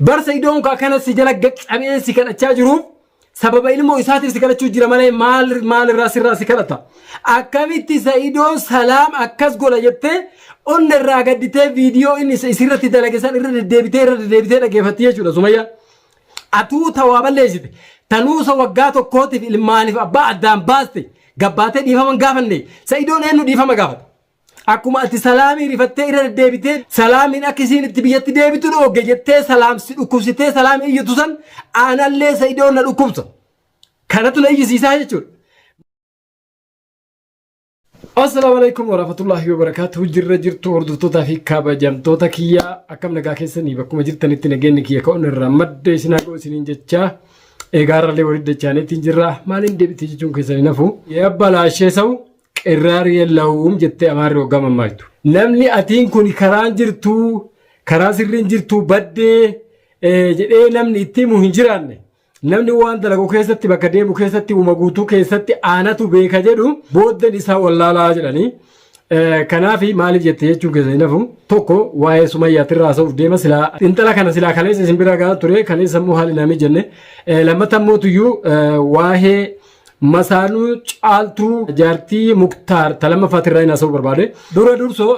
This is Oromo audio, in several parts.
Bar Sa'idoon ka akkana si jala gaccabee si kadhachaa jiruuf sababa ilmoo isaatiif si kadhachuu jira malee maal maalirraa sirraa si kadhata. Akkamitti Sa'idoon salaam akkas godha jettee onna irraa gadditee viidiyoo inni isirratti dalage san irra deddeebitee irra deddeebitee dhaggeeffatti jechuudha Sumayyaa. Atuu tawaa balleessite tanuusa waggaa tokkootiif ilmaaniif abbaa addaan baaste gabbaatee dhiifama hin gaafanne Sa'idoon eenyu dhiifama gaafata. Akkuma ati salaamii rifattee irra deddeebitee salaamiin akka isiin itti biyyatti deebitu dhoogge jettee salaam si dhukkubsitee salaamii iyyitu san aanallee Sa'idoon na dhukkubsa. Kanatu na iyyisiisaa jechuudha. Assalaamu alaikum warahmatullahi wabarakatuh. Jirra jirtu hordoftootaa fi kabajamtoota kiyyaa akkam nagaa keessanii bakkuma jirtanitti nageenyi kiyya ka'uun irraa madda isin haa ga'u isiniin jechaa eegaarrallee walitti dachaaneetiin jirra maaliin deebite jechuun keessanii nafu. Yabbalaashee sa'u qirraar yellawuum jettee amaarri hoggaa mammaaktu. Namni atiin kun karaan jirtuu karaa sirriin jirtuu baddee jedhee namni itti himu hin jiraanne. Namni waan dalagu keessatti bakka deemu keessatti uuma guutuu keessatti aanatu beeka jedhu booddeen isaa wallaalaa jedhanii. Kanaaf maaliif jette jechuun keessa hin hafu tokko waa'ee sumayyaatirraa haasa'uuf deema silaa intala kana silaa kaleessa isin bira gahaa ture kaleessa immoo haalli naamii jenne lammata immoo tuyyuu waa'ee masaanuu caaltuu jaartii muktaar ta lammaffaatirraa hin haasa'uu barbaade. Dura dursoo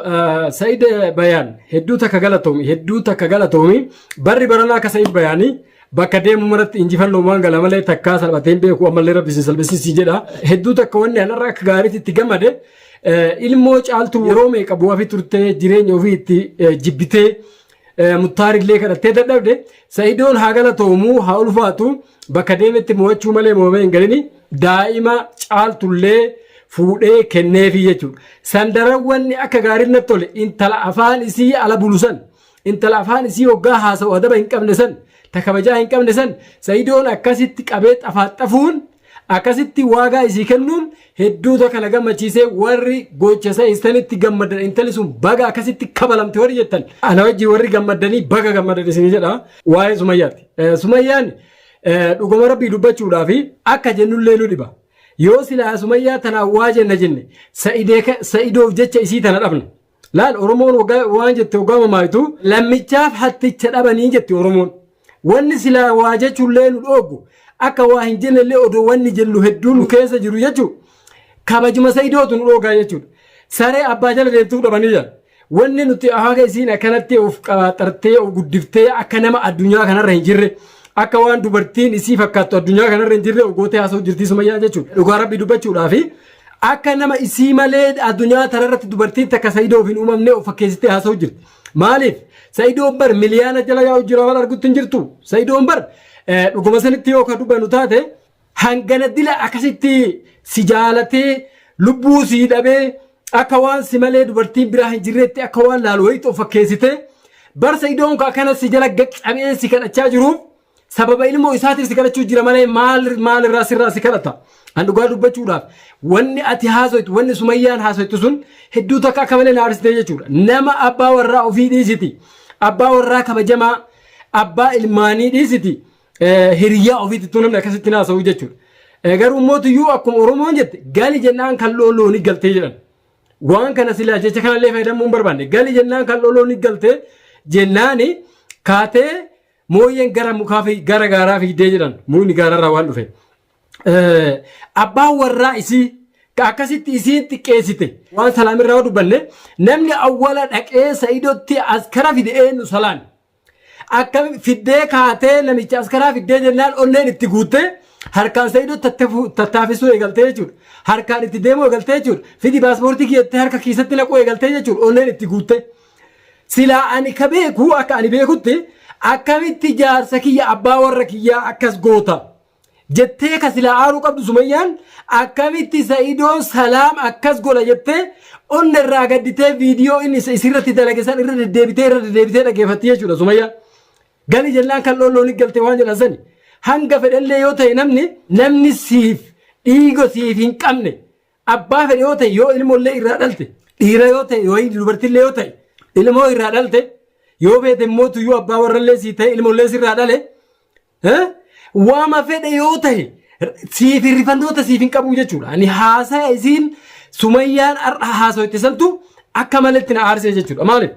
Sa'id Bayaan hedduu takka galatoomi hedduu takka galatoomi barri baranaa akka Sa'id Bayaanii Bakka deemu maratti injifannoo waan gala malee takkaa salphatee hin beeku ammallee rabbi isin salphisin siin jedha. Hedduu takka wanni anarra akka gaariitti itti gammade ilmoo caaltuu yeroo meeqa bu'aa fi turtee jireenya ofii itti jibbitee muttaarillee kadhattee dadhabde Sa'idoon haa galatoomu haa ulfaatu bakka deemetti mo'achuu malee mo'amee hin galini daa'ima caaltullee fuudhee kenneefii jechuudha. Sandaran wanni akka gaariin natti tole intala afaan isii ala bulu san Intala afaan isii hoggaa haasa'u adaba hin qabne san, ta kabajaa hin qabne san, Sa'idoon akkasitti qabee xafaaxxafuun, akkasitti waagaa isii kennuun hedduu takka na gammachiisee warri gocha sanitti gammaddan intalli sun baga akkasitti kabalamte warri jettan ana wajjin warri gammaddanii baga gammaddan isinii jedha waa'ee Sumayyaati. Sumayyaan dhuguma rabbii dubbachuudhaaf akka jennullee nu dhiba. Yoo silaa Sumayyaa tanaan waa jenna jenne Sa'idoof jecha isii tana dhabna. Laal Oromoon waggaa waan jette waggaa mamaayitu lammichaaf hatticha dhabanii jetti Oromoon. Wanni silaa waa jechuullee nu dhooggu akka waa hin jennellee odoo wanni jennu hedduun nu keessa jiru jechuu kabajuma Sa'idootu nu dhoogaa jechuudha. Saree abbaa jala deemtuu dhabanii jira. Wanni nuti haga isiin akkanatti of qaxartee of guddiftee akka nama addunyaa kanarra hin jirre akka waan dubartiin isii fakkaattu addunyaa kanarra hin jirre gootee haasa'u jirtii sumayyaa jechuudha. Dhugaa rabbii dubbachuudhaafi Akka nama isii malee addunyaa tanarratti dubartiin takka Sa'idoof hin uumamne of fakkeessitee haasa'u jirti. Maaliif? Sa'idoon bar miliyaana jala yaa'u jira waan argutti hin jirtu. Sa'idoon bar dhuguma sanitti yoo ka dubbannu taate hangana dila akkasitti si jaalatee lubbuu sii dhabee akka waan si malee dubartiin biraa hin jirreetti akka waan laalu wayiitti of fakkeessitee bar Sa'idoon ka akkana si jala gaccabee si kadhachaa jiruuf Sababa ilmoo isaatiif si kadhachuu jira malee maal maalirraa sirraa si kadhata. An dhugaa dubbachuudhaaf wanni ati haasoytu wanni sumayyaan haasoytu sun hedduu takka akka malee na aarsitee jechuudha. Nama abbaa warraa ofii dhiisiti. Abbaa warraa kabajamaa abbaa ilmaanii dhiisiti. Hiriyaa ofiitti namni akkasitti haasa'u jechuudha. Garuu mootiyyuu akkuma Oromoon jette gali jennaan kan loon galtee jedhan. Waan kana silaa jecha kanallee fayyadamuu hin barbaanne. Gali jennaan kan loon galtee jennaani kaatee Mooyyeen gara mukaa fi gara gaaraa fiigdee jedhan mukni gaararraa waan dhufe. Abbaan warraa isii ka akkasitti isiin xiqqeessite waan salaamirraa yoo dubbanne namni awwala dhaqee sa'idotti askara fide eenyu salaami. Akka fiddee kaatee namicha askaraa fiddee jennaan onneen itti guuttee harkaan sa'idoo tattaafisuu eegaltee jechuudha. Harkaan itti deemuu eegaltee jechuudha. Fidi paaspoortii kiyyattee harka kiisatti naquu eegaltee jechuudha. Onneen itti guuttee. Silaa ani ka beeku akka ani beekutti akkamitti jaarsa kiyya abbaa warra kiyyaa akkas goota jettee ka silaa aaruu qabdu sumayyaan akkamitti sa'idoon salaam akkas godha jettee onna irraa gadditee viidiyoo inni isirratti dalage san irra deddeebitee irra deddeebitee dhaggeeffatti jechuudha sumayyaan. Gali jennaan kan loon looni galte waan jedhan sani hanga fedhellee yoo ta'e namni namni siif dhiiga siif hin qabne Abbaa fedhe yoo ta'e yoo ilmoollee irraa dhalte dhiira yoo ta'e yoo dubartillee yoo ta'e ilmoo irraa dhalte yoo feete immoo tuyyuu abbaa warrallee sii ta'e ilmoollee sirraa dhale waama fedhe yoo ta'e siif hirrifannoota siif hin qabu jechuudha. Ani haasaya isiin sumayyaan har'a haasawitte santu akka maletti na aarsee jechuudha. Maaliif?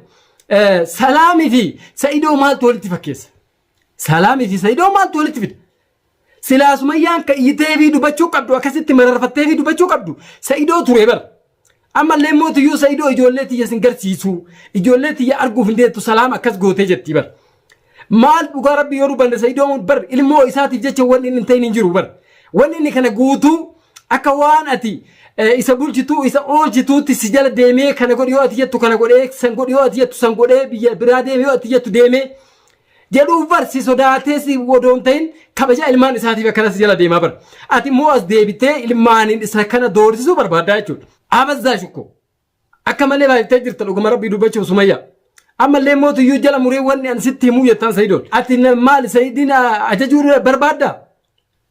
Salaamii fi Sa'idoo maaltu walitti fakkeessa? Salaamii fi Sa'idoo maaltu walitti fida? Silaa Sumayyaan ka iyyitee fi dubbachuu qabdu akkasitti mararfattee fi dubbachuu qabdu Sa'idoo ture bara. Ammallee mootiyyuu Sa'idoo ijoollee tiyya sin garsiisu ijoollee tiyya arguuf hin deettu salaam akkas gootee jetti bara. Maal dhugaa rabbi yoo dubbanne Sa'idoon bar ilmoo isaatiif jecha wanni inni hin ta'in hin jiru bar. Wanni inni kana guutuu akka waan ati isa bulchituu isa oolchituutti si jala deemee kana godhi yoo ati jettu kana godhee san godhi yoo ati jettu san godhee biyya biraa deeme yoo ati jettu deemee jedhuuf bar si sodaatee si odoo hin ta'in kabaja ilmaan isaatiif akkana si jala deemaa bar. Ati immoo as deebitee ilmaaniin isa kana doorsisuu barbaaddaa jechuudha. Abazzaa shukkoo. Akka malee baay'iftee jirta dhuguma rabbii dubbachuuf Sumayyaa. Ammallee mootiyyuu jala muree wanni ani sitti himuu jettaan Sayidoon. Ati maali Sayidiin ajajuu barbaadda?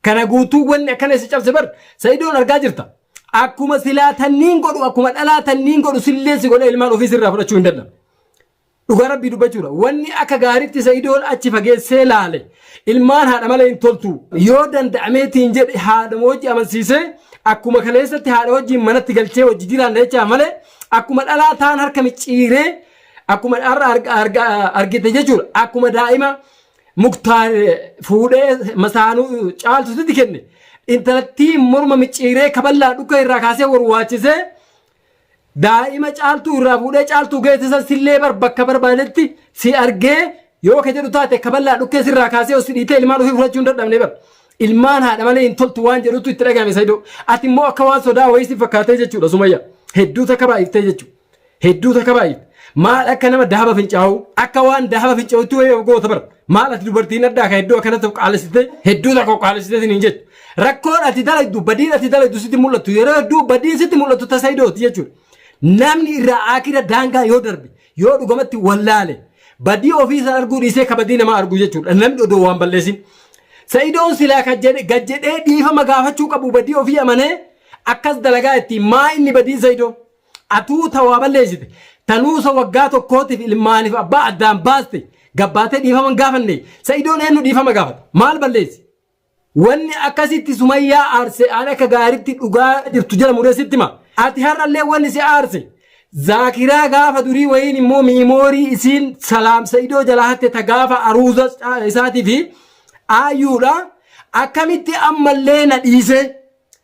Kana guutuu wanni akkana si cabse bar Sayidoon argaa jirta. Akkuma silaa tanniin godhu akkuma dhalaa tanniin godhu sillee si godhee ilmaan ofii sirraa fudhachuu hin danda'u. Dhugaa rabbii dubbachuudha. Wanni akka gaariitti Sayidoon achi fageessee laale ilmaan haadha malee hin toltu. Yoo danda'ameetiin jedhe haadha wajji amansiisee akkuma kaleessatti haadha wajjiin manatti galchee wajji jiraanna jechaa malee akkuma dhalaa taan harka micciiree akkuma har'a argite jechuudha. Akkuma daa'ima Muktaar fuudhee masaanuu caaltutti kenne intalattii morma micciiree kaballaa dhuka irraa kaasee warwaachisee Daa'ima caaltuu irraa fuudhee caaltuu geesse san sillee bar bakka barbaadetti si argee yoo ka jedhu taate kaballaa dhukkee sirraa kaasee os dhiitee ilmaan ofii fudhachuu hin dadhabne bar. Ilmaan haadha malee hin toltu waan jedhutu itti dhagahame Saidoo. Ati immoo akka waan sodaa wayii si fakkaatee jechuudha Sumayya. Hedduu takka baay'iftee jechuudha. Hedduu takka baay'ifte. Maal akka nama dahaba fincaa'u akka waan dahaba fincaa'utti wayii goota bar. Maal ati dubartiin addaa ka hedduu akkanatti of qaalessitee hedduu takka of qaalessitee hin jettu. Rakkoon ati dalagdu badiin ati dalagdu sitti mul'attu yeroo hedduu badiin sitti mul'attu ta Sayidooti jechuudha. Namni irraa akira daangaa yoo darbe yoo dhugamatti wallaale badii ofii isaa arguu dhiisee ka badii namaa argu jechuudha. Namni odoo waan balleessin. Sayidoon silaa kan jedhe gad jedhee dhiifama gaafachuu qabu badii ofii amanee akkas dalagaa ittiin maa inni badiin Sayidoo. Atuu ta waa balleessite tanuusa waggaa tokkootiif ilmaaniif abbaa addaan baaste gabbaatee dhiifama hin gaafanne Sa'idoon eenyu dhiifama gaafata maal balleessi wanni akkasitti Sumayyaa aarse aan akka gaaritti dhugaa jirtu jala muree sitti hima ati har'allee wanni si aarse Zaakiraa gaafa durii wayiin immoo miimoorii isiin salaam Sa'idoo jalaa hatte ta gaafa aruuza isaatii fi aayyuudha akkamitti ammallee na dhiise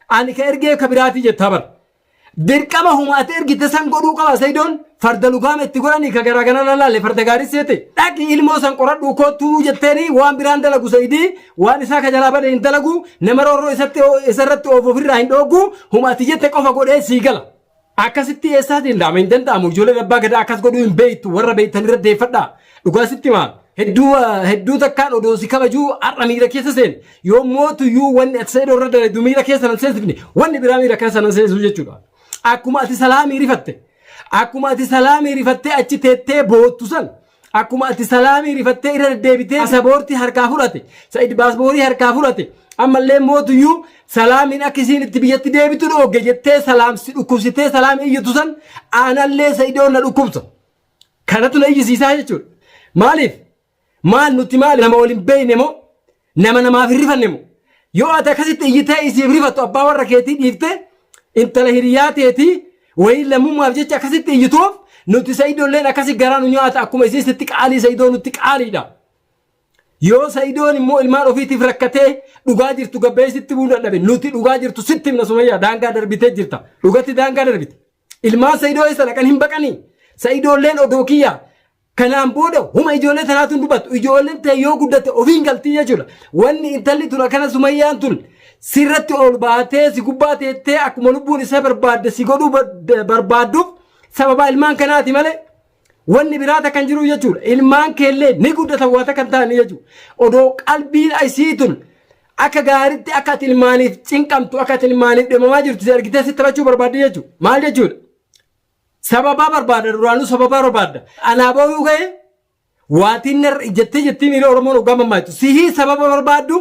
ani ka ergee ka biraatii jettaa bara. Dirqama huma ati ergite san godhuu qaba Sayidoon farda lugaama itti godhanii ka garaa garaa lalaale farda gaarii seete dhaqi ilmoo san qoradhuu koottuu jetteeni waan biraan dalagu Sayidii waan isaa ka jalaa bade hin dalagu nama roorroo isatti isarratti oofu ofirraa hin dhooggu huma ati jette qofa godhee sii gala. Akkasitti eessaa danda'ama hin danda'amu ijoolleen abbaa gadaa akkas godhuu hin beektu warra beektan irra deeffadhaa dhugaa sitti maal. Hedduu hedduu takkaan odoo si kabajuu har'a miira keessa seene yoo mootuyyuu wanni ati Sa'idoo irra dalagdu miira keessa nan seensifne wanni biraa miira keessa nan seensisu jechuudha. Akkuma ati salaamii rifatte akkuma ati salaamii rifattee achi teettee boottu san akkuma ati salaamii rifattee irra deddeebitee pasaboortii harkaa fudhate Sa'id baasboorii harkaa fudhate ammallee mootuyyuu salaamiin akka isiin itti biyyatti deebitu dhoogge jettee salaam si dhukkubsitee salaamii iyyitu san aanallee Sa'idoon na dhukkubsa. Kanatu na iyyisiisaa jechuudha. Maaliif? Maal nuti maali nama waliin beekne moo? Nama namaaf hin rifanne moo? Yoo ati akkasitti iyyitee isiif rifattu abbaa warra keetii dhiiftee intala hiriyaa teetii wayii lammummaaf jecha akkasitti iyyituuf nuti Sa'idoolleen akkasi garaa nu nyaata akkuma isiin sitti qaalii Sa'idoo nutti qaaliidha. Yoo Sa'idoon immoo ilmaan ofiitiif rakkatee dhugaa jirtu gabbee sitti bu'uu dadhabe nuti dhugaa jirtu sitti himna Sumayyaa daangaa darbitee jirta. Dhugatti daangaa darbite. Ilmaan Sa'idoo eessa dhaqan hin baqanii? Sa'idoolleen odoo kiyya kanaan booda huma ijoollee tanaatu hin dubbattu. Ijoolleen ta'e yoo guddatte ofiin galtii jechuudha. Wanni intalli tun akkana Sumayyaan tun sirratti ol baatee si gubbaa teettee akkuma lubbuun isa barbaadde si godhuu barbaadduuf sababa ilmaan kanaati malee wanni biraa takka hin jiru jechuudha. Ilmaan keellee ni guddatan waa takka hin ta'anii jechuudha. Odoo qalbiin isii tun akka gaariitti akka ati ilmaaniif cinqamtu akka ati ilmaaniif dhimamaa jirtu si argitee si taphachuu barbaadde jechuudha. Maal jechuudha? Sababaa barbaada duraanuu sababaa barbaadda. Anaa booyuu ka'e waatiin narra ijjattee jettiin miira Oromoon hoggaa mammaaktu. Sihii sababa barbaaddu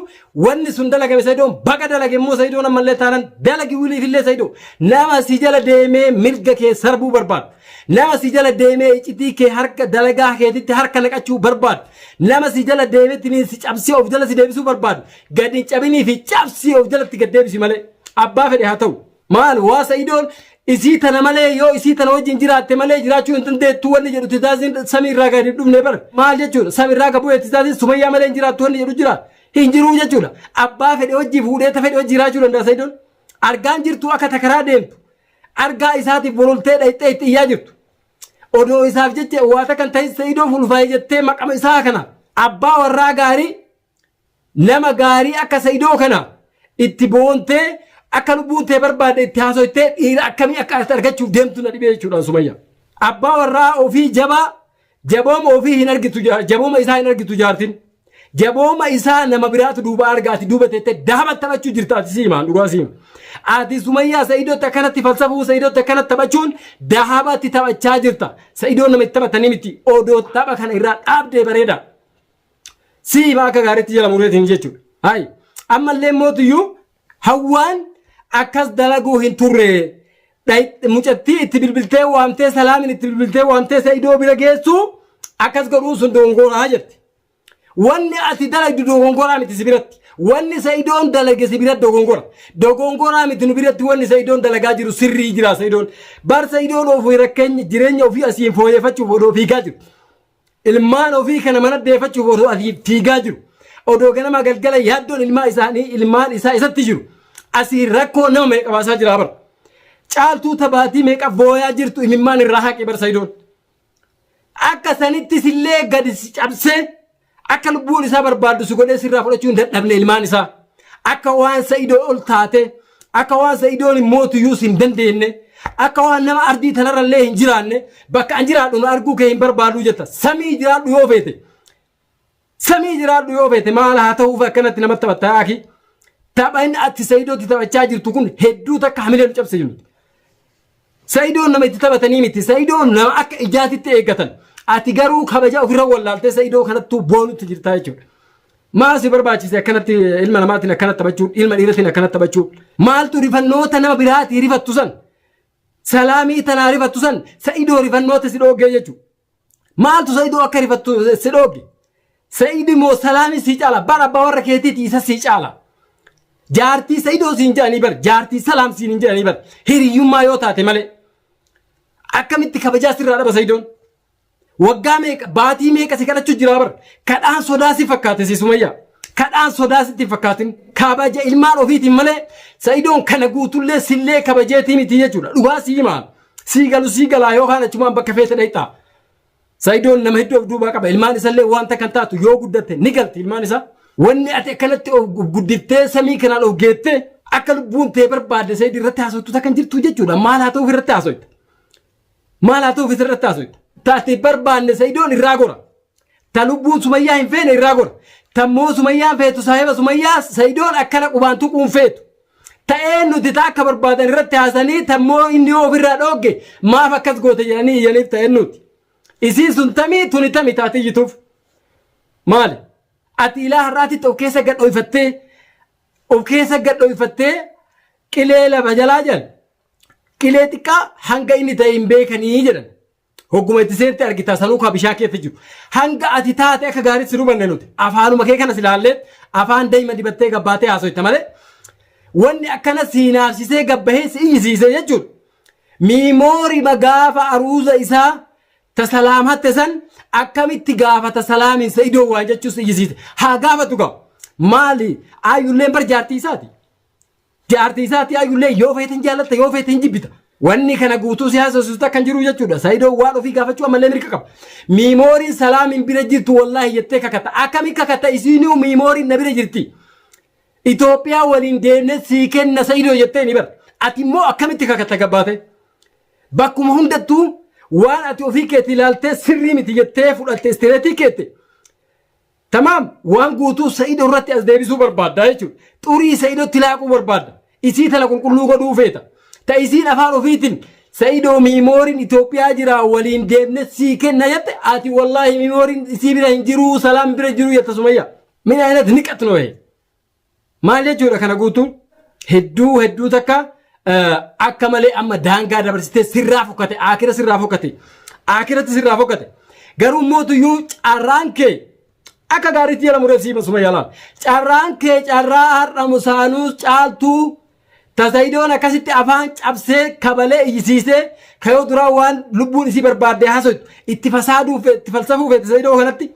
wanni sun dalagame Sayidoon baga dalage immoo Sayidoon ammallee taanan dalagi wiliifillee Sayidoo. Nama si jala deemee mirga kee sarbuu barbaadu. Nama si jala deemee icitii kee harka dalagaa keetitti harka naqachuu barbaadu. Nama si jala deemettiin si cabsee of jala si deebisuu barbaadu. Gadi hin cabinii fi cabsii of jalatti gad deebisi malee. Abbaa fedhe haa ta'u. Maal waa Sa'idoon Isii tana malee yoo isii tana wajjin jiraatte malee jiraachuu hin dandeettu wanni jedhu tizaaziin samii irraa gadi hin dhufne bara. Maal jechuudha? Samii irraa gad bu'ee tizaaziin Sumayyaa malee hin jiraattu wanni jedhu jira. Hin jiruu jechuudha. Abbaa fedhe wajjii fuudhee ta fedhe wajjii jiraachuu danda'a Sayidoon. Argaan jirtu akka takaraa deemtu. Argaa isaatiif bololtee dhayxee itti iyyaa jirtu. Odoo isaaf jecha waa takka hin ta'in Sayidoo fulfaa'e jettee maqama isaa kana abbaa warraa gaarii nama gaarii akka Sa'idoo kana itti boontee akka lubbuun tee barbaadde itti haasoftee dhiira akkamii akka ati argachuuf deemtu na dhibee jechuudhaan Sumayya. Abbaa warraa ofii jabaa jabooma ofii hin argitu jabooma isaa hin argitu jaartin. Jabooma isaa nama biraatu duuba arga ati duuba teettee daaba taphachuu jirta ati siimaan dhugaa siima. Ati Sumayyaa Sa'idootti akkanatti falsafuu Sa'idootti akkanatti taphachuun dahabatti taphachaa jirta. Sa'idoon nama itti taphatanii miti odoo tapha kana irraa dhaabdee bareeda. Siima akka gaariitti jala mureetiin jechuudha. Hayi ammallee mootiyyuu hawwaan akkas dalaguu hin turre. Mucattii itti bilbiltee waamtee salaamin itti bilbiltee waamtee Sa'idoo bira geessu akkas godhuun sun dogongoraa jetti. Wanni ati dalagdu dogongoraa miti si biratti. Wanni Sa'idoon dalage si biratti dogongora. Dogongoraa miti nu biratti wanni Sa'idoon dalagaa jiru sirrii jira Sa'idoon. Bar Sa'idoon ofii rakkeenya jireenya ofii asiin fooyyeffachuuf odoo fiigaa jiru. Ilmaan ofii kana mana deeffachuuf odoo asii fiigaa jiru. Odoo ganama galgala yaaddoon ilmaa isaanii ilmaan isaa isatti jiru. Asii rakkoo nama meeqa baasaa jira bara. Caaltuu tabaatii meeqa booyaa jirtu imimmaan irraa haqe bar Sa'idoon. Akka sanittis illee gadi si cabsee akka lubbuun isaa barbaaddu si godhee sirraa fudhachuu hin dadhabne ilmaan isaa. Akka waan Sa'idoo ol taate, akka waan Sa'idoon hin mootiyyuus hin dandeenye, akka waan nama ardii tanarrallee hin jiraanne, bakka an jiraadhu na arguu kee hin barbaadu jetta. Samii jiraadhu yoo feete. Samii jiraadhu yoo feete maal haa ta'uuf akkanatti namatti taphatta yaaki. Tapha inni ati Sa'idootti taphachaa jirtu kun hedduu takka hamilee nu cabse jiru. Sa'idoon nama itti taphatanii miti. Sa'idoon nama akka ijaatitti eeggatan. Ati garuu kabaja ofirra wallaaltee Sa'idoo kanattuu boonutti jirtaa jechuudha. Maal si barbaachise akkanatti ilma namaatiin akkanatti taphachuun, ilma dhiiratiin akkanatti taphachuun? Maaltu rifannoota nama biraatii rifattu san? Salaamii tanaa rifattu san Sa'idoo rifannoota si dhoogee jechuudha. Maaltu Sa'idoo akka rifattu si dhooge? Sa'id immoo salaamii si caala. Bara abbaa warra keetiiti isa si caala. Jaartii Sa'idoo siin jedhanii bar. Jaartii salaam siin hin jedhanii bar. Hiriyyummaa yoo taate malee. Akkamitti kabajaa sirraa dhaba Sa'idoon? Waggaa meeqa baatii meeqa si kadhachuu jira bar. Kadhaan sodaa si fakkaate si Sumayyaa. Kadhaan sodaa sitti hin fakkaatin. Kabaja ilmaan ofiitiin malee Sa'idoon kana guutullee sillee kabajeetii miti jechuudha. Dhugaa sii himaa. Sii galu sii galaa yookaan achumaan bakka feete dhayxaa. Sa'idoon nama hedduu of duubaa qaba. Ilmaan isallee wanta kan taatu yoo guddatte ni galti ilmaan isaa. Wanni ati akkanatti of guddiftee samii kanaan of geettee akka lubbuun tee barbaadde Sa'id irratti haasoftu takkan jirtu jechuudha. Maal haa ta'uuf irratti haasofta? Maal haa ta'uuf irratti haasofta? Taate barbaanne Sa'idoon irraa gora. Ta lubbuun Sumayyaa hin feene irraa gora. Tammoo Sumayyaan feetu saahiba Sumayyaa Sa'idoon akkana qubaan tuquun feetu. Ta'ee nuti ta akka barbaadan irratti haasanii tammoo inni yoo ofirraa dhoogge maaf akkas goote jedhanii iyyaniif ta'een nuti. Isiin sun tamii tuni tami taate iyyituuf. Maali? Ati ilaa har'aatitti of keessa gad dhoyfattee of keessa gad dhoyfattee qilee lafa jalaa jedhan. Qilee xiqqaa hanga inni ta'e hin beekanii jedhan. Hogguma itti seente argita sanuu kaa bishaan keessa jiru. Hanga ati taate akka gaariitti si hubanne nuti. Afaanuma kee kana si ilaallee afaan dayma dibattee gabbaatee haasoyta malee. Wanni akkana si hinaafsisee gabbahee si iyyisiise jechuudha. Miimoorima gaafa aruuza isaa ta salaam hatte san akkamitti gaafata salaamiin sa'idoo waan jechuus iyyisiise. Haa gaafatu gaa. Maali ayyulleen bar jaartii isaati. Jaartii isaati ayyullee yoo feete hin jaalatta yoo feete hin jibbita. Wanni kana guutuu si haasofsiisu takka hin jiru jechuudha. Saayidoo waan ofii gaafachuu ammallee mirga qaba. Miimooriin salaamiin bira jirtu wallaahi jettee kakata. Akkami kakata isiinuu miimooriin na bira jirti. Itoophiyaa waliin deemnee sii kenna Saayidoo jettee ni bara. Ati immoo akkamitti kakatta gabbaate? Bakkuma hundattuu waan ati ofii keetti ilaaltee sirrii miti jettee fudhatte istireetii keette. Tamaam waan guutuu Sa'ido irratti as deebisuu barbaadda jechuudha. Xurii Sa'idotti laaquu barbaadda. Isii tana qulqulluu godhuu feeta. Ta isiin afaan ofiitiin Sa'idoo miimooriin Itoophiyaa jira waliin deemne sii kenna jette ati wallaahi miimooriin isii bira hin jiruu salaam bira jiruu jetta Sumayyaa. Min ayinat niqat noohe. Maal jechuudha kana guutuun hedduu hedduu takka akka malee amma daangaa dabarsitee sirraa fokkate akira sirraa fokkate akiratti sirraa fokkate garuu mootuyyuu carraan kee akka gaariitti jala muree siima suma yaalaan carraan kee carraa har'a musaanuus caaltuu Ta Sa'idoon akkasitti afaan cabsee kabalee iyyisiisee kayoo duraa waan lubbuun isii barbaaddee haasoytu itti fasaaduu itti falsafuu feete Sa'idoo kanatti.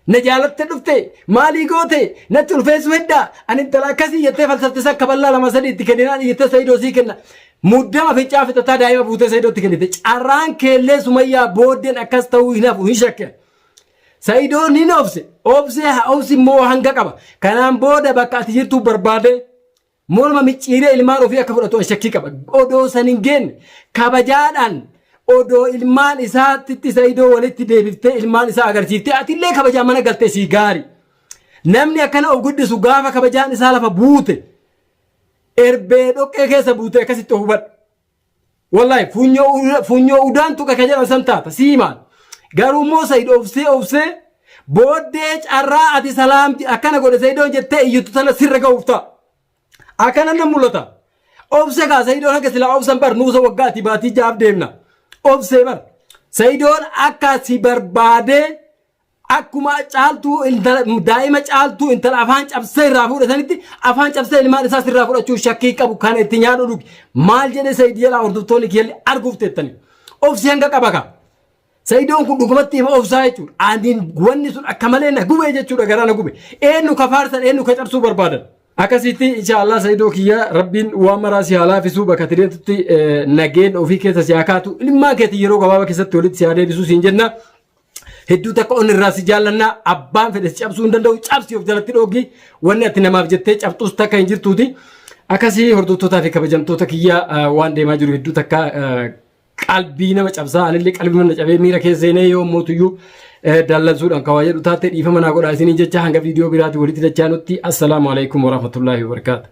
Na jaalatte dhufte maalii goote natti ulfeessuu heddaa ani intala akkasii jettee falsafte san kaballaa lama sadii itti kenninaan iyyattee Sa'idoo sii kenna. Muddama fincaa fixataa daa'ima fuutee Sa'idootti kennite. Carraan keellee Sumayyaa booddeen akkas ta'uu hin hafu hin shakke. Sa'idoon hin obse. Obsee obsi immoo hanga qaba. Kanaan booda bakka ati jirtu barbaade morma micciiree ilmaan ofii akka fudhatu shakkii qaba. Odoo san hin geenne kabajaadhaan odoo ilmaan isaatti Sa'idoo walitti deebiftee ilmaan isaa agarsiiftee atillee kabajaa mana galtee sii gaari. Namni akkana of guddisu gaafa kabajaan isaa lafa buute erbee dhoqqee keessa buute akkasitti of hubadhu. Wallahi funyoo udaan tuqa ka jedhan san taata sii maal. Garuu immoo Sa'id obsee obsee booddee carraa ati salaam akkana godhe Sa'idoon jettee iyyattu tana sirra ga'uuf ta'a. Akkana nan mul'ata. Obse kaa Sa'idoon hanga silaa obsan bar nuusa waggaati baatii ja'aaf deemna. Obsee bar. Sa'idoon akka si barbaadee Akkuma caaltuu intala daa'ima caaltuu intala afaan cabsee irraa fuudhe sanitti afaan cabsee ilmaan isaas irraa fudhachuu shakkii qabu kana itti nyaadhu dhugi. Maal jedhee Sayid jedhaa hordoftoonni kiyyallee arguuf teettani. Obsi hanga qaba kaa. Sayidoon kun dhugumatti ima obsaa jechuudha. Ani wanni sun akka malee na gube jechuudha garaa na gube. Eenyu ka faarsan eenyu ka cabsuu barbaadan. Akkasitti inshaallah Sayidoo kiyya rabbiin waan maraa si haa laafisuu bakka ati deemtutti nageen ofii keessa si haa kaatu ilmaan keetii yeroo gabaabaa keessatti walitti si haa deebisuu siin jenna. Hedduu takka onni irraa si jaallanna abbaan fedhe si cabsuu hin danda'u cabsi of jalatti dhoogi wanni ati namaaf jettee cabxus takka hin jirtuuti. Akkasii hordoftootaa fi kabajamtoota kiyya waan deemaa jiru hedduu takka qalbii nama cabsaa anillee qalbii mana cabee miira keessa seenee yoo mootuyyuu dallansuudhaan kawaa jedhu taate dhiifama naa godhaa isiniin jecha hanga viidiyoo biraatti walitti dachaanutti assalaamu alaikum warahmatullaahi wabarakaatu.